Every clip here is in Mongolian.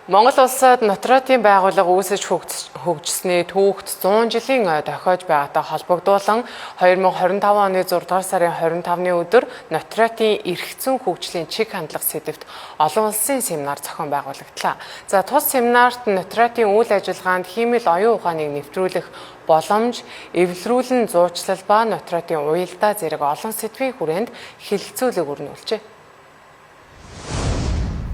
Монгол улсад нотариатын байгууллага үүсэж хөгжсөний түүхт 100 жилийн дохиож байгаатай холбогдуулан 2025 оны 6 дугаар сарын 25-ны өдөр нотариатын эрх зүйн хөгжлийн чиг хандлага сэдэвт олон улсын семинар зохион байгуулагдлаа. За, тус семинарт нотариатын үйл ажиллагаанд хиймэл оюун ухааныг нэвтрүүлэх боломж, эвлэрүүлэн зуучлал ба нотариатын уялдаа зэрэг олон сэдвийн хүрээнд хэлэлцүүлэг өрнүүлжээ.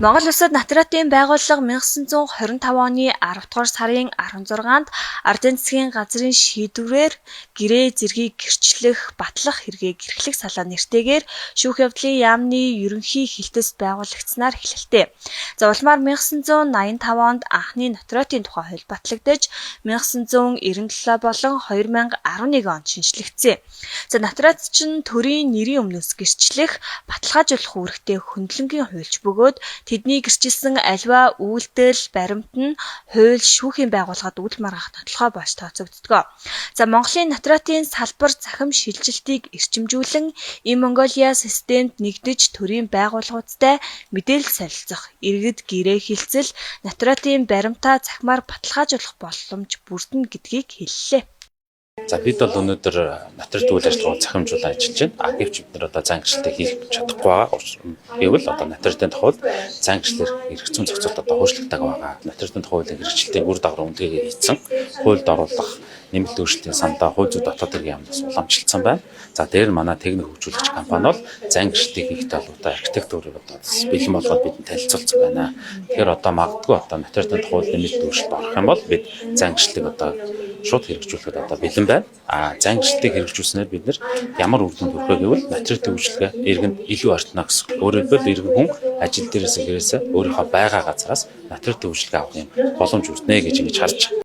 Монгол улсад нотариатын байгууллага 1925 оны 10 дугаар сарын 16-нд Ардын засгийн газрын шийдвэрээр гэрээ зэргийг гэрчлэх, батлах хэрэгийг эрхлэх салаа нэртэйгээр шүүх явдлын яамны ерөнхий хэлтэс байгуулагдсанаар эхлэлтэй. За, улмаар 1985 онд анхны нотариатын тухай хууль батлагдаж, 1997 болон 2011 онд шинэчлэгдсэн. За, нотариат чинь төрийн нэрийн өмнөөс гэрчлэх, баталгаажуулах үүрэгтэй хөндлөнгийн хуульч бөгөөд тэдний гэрчилсэн аливаа үйлдэл, баримт нь хууль, шүүхийн байгууллагад үл маргах нотлохоо болж тооцогддог. За, Монголын нотариатын салбар цахим шилжилтийг эрчимжүүлэн E-Mongolia системд нэгдэж төрийн байгууллагуудтай мэдээлэл солилцох, иргэд гэрээ хэлцэл, нотариатын баримтаа цахимаар баталгаажуулах боломж бүрдэнэ гэдгийг хэллээ. За, бид бол өнөөдөр нотариат үйл ажиллагааг цахимжуулан ажиллаж байна. А гэвч бид нар одоо зан гэрчлэлтийг хийх чадахгүй байгаа. Гэвэл одоо нотариатын тухай зан гэрчлэлээр эрх зүйн зохицуулалт одоо хуучлагдаагүй байгаа. Нотариатын тухай хуулийн хэрэгжилтийн үр дагавар үнэлгээгээ хийсэн. Хуульд оруулах нэмэлт өөрчлөлтийн сандаа хууль зүйн дотоод хэргийн яамнаас уламжилсан байна. За, дээр нь манай техник хөгжүүлэгч компани бол зан гэрчлэлтийг хийхтэй холбоотой архитектурыг одоо бэлэн болгоод бидэнд танилцуулсан байна. Тэгэхээр одоо магадгүй одоо нотариатын тухай хууль нэмэлт өөрчлөлт орох юм бол бид зан гэрчлэлийг одоо шууд хэрэгжүүлэхэд одоо бэлэн байна. А зан гэрчлэлтийг хэрэгжүүлснээр бид нар ямар үр дүнд хүрэх вэ гэвэл нотариатын үйлчилгээ иргэнд илүү ойртоно гэсэн. Өөрөөр хэлбэл, иргэн хүн ажил дээрээс гэрээсээ өөрийнхөө байгаа газараас нотариатын үйлчилгээ авах юм боломж үүснэ гэж ингэж харж байна.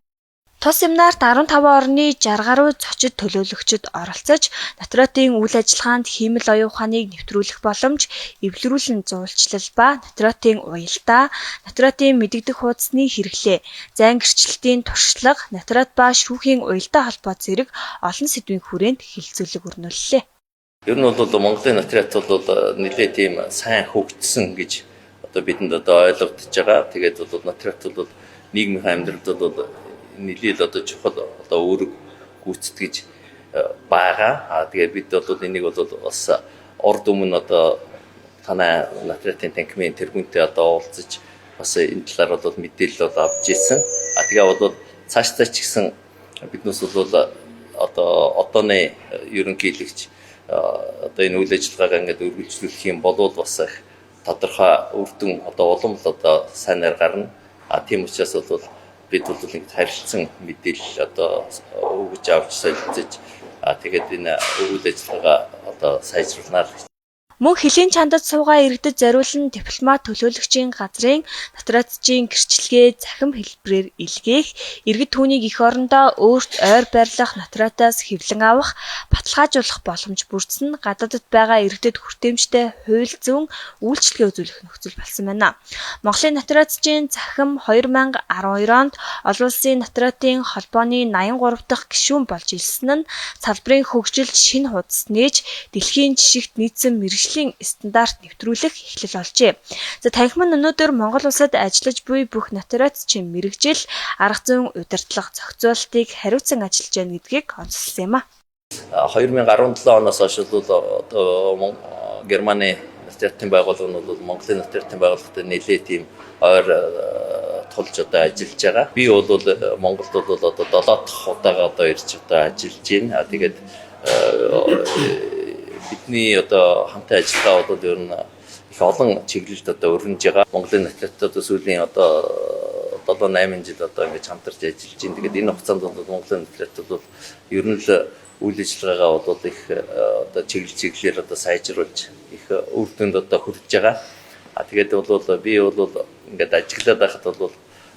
Тус семинарт 15 орны 60 гаруй зочид төлөөлөгчид оролцож, нотариатын үйл ажиллагаанд хиймэл оюун ухааныг нэвтрүүлэх боломж, эвлэрүүлэн зуулчлал ба нотариатын уялдаа, нотариатын мэдэгдэх хуудасны хэрэглээ, зайн гэрчлэлтийн туршлага, нотариат ба шүүхийн уялдаа холбоо зэрэг олон сэдвийн хүрээнд хэлэлцүүлэг өрнүүллээ. Ер нь бол Монголын нотариат бол нэлээд тийм сайн хөгжсөн гэж одоо бидэнд одоо ойлгогдож байгаа. Тэгээд бол нотариат бол нийгмийн амьдралд бол нэлээд одоо чухал одоо үүрэг гүйцэтгэж байгаа. А тэгээд бид бол энийг бол бас урд өмнө одоо танай нотариатын танхимын тэргүүнтэй одоо уулзаж бас энэ талаар бол мэдээлэл бол авч ирсэн. А тэгээ бол цаашдаа ч гэсэн биднээс бол одоо одооны ерөнхийлөгч одоо энэ үйл ажиллагаагаа ингээд үргэлжлүүлэх юм бол бас их тодорхой үр дүн одоо улам л одоо сайнаар гарна. А тийм учраас бол бид бол ингээд харилцан мэдээлэл одоо өгж авч солилцож, тэгээд энэ үйл ажиллагаагаа одоо сайжруулнаа л гэж. Мөн хөлийн чандад суугаа иргэдэд зориулан дипломат төлөөлөгчийн газрын нотариатчийн гэрчлэгээ цахим хэлбэрээр илгээх, иргэд түүнийг эх орондоо өөрт ойр байрлах нотариатаас хэвлэн авах, баталгаажуулах боломж бүрдсэн нь гадаадад байгаа иргэдэд хүртээмжтэй хууль зүйн үйлчилгээ үзүүлэх нөхцөл болсон байна. Монголын нотариатчийн цахим 2012 онд олон улсын нотариатын холбооны 83 дахь гишүүн болж элсэн нь салбарын хөгжилд шинэ хуудас нээж, дэлхийн жишигт нийцсэн мэргэжлийн стандарт нэвтрүүлэх эхлэл болжээ. За, танхим нь өнөөдөр Монгол улсад ажиллаж буй бүх нотариатчийн мэргэжил, арга зүйн удирдлага зохицуулалтыг хариуцан ажиллаж байна гэдгийг онцлсон юм а. 2017 оноос хойш бол одоо Германы нотариатын байгууллага нь бол Монголын нотариатын байгууллагатай нэлээд тийм ойр тулж одоо ажиллаж байгаа. Би бол Монголд бол одоо 7 дахь удаага одоо ирж одоо ажиллаж байна. Тэгээд бидний одоо хамтын ажиллагаа бол ер нь их олон чиглэлд одоо өрнөж байгаа. Монголын нотариат одоо сүүлийн одоо 7 8 жил одоо ингэж хамтарч ажиллаж байна. Тэгээд энэ хугацаанд бол Монголын нотариат бол ер нь л үйл ажиллагаагаа бол их одоо чиглэл чиглэлээр одоо сайжруулж их үр дүнд одоо хүрж байгаа. А тэгээд бол би бол ингээд ажиглаад байхад бол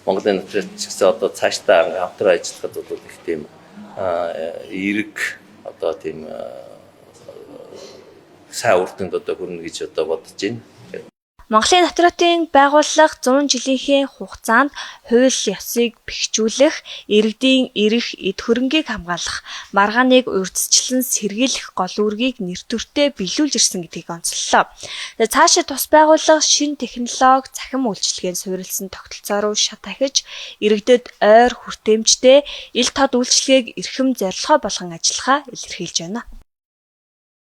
Монголын нотариат ч гэсэн одоо цаашдаа хамтран ажиллахад бол их тийм эерэг одоо тийм сайн үр дүнд одоо хүрнэ гэж одоо бодож байна. Монголын нотариатын байгууллага 100 жилийнхээ хугацаанд хууль ёсыг бэхжүүлэх, иргэдийн эрх, эд хөрөнгийг хамгаалах, маргааныг урьдчилан сэргийлэх гол үүргийг нэр төртөө биелүүлж ирсэн гэдгийг онцоллоо. Цаашид тус байгууллага шинэ технологи, цахим үйлчилгээнд суурилсан тогтолцоо руу шат ахиж, иргэдэд ойр хүртээмжтэй ил тод үйлчилгээг эрхэм зорилгоо болгон ажиллахаа илэрхийлж байна.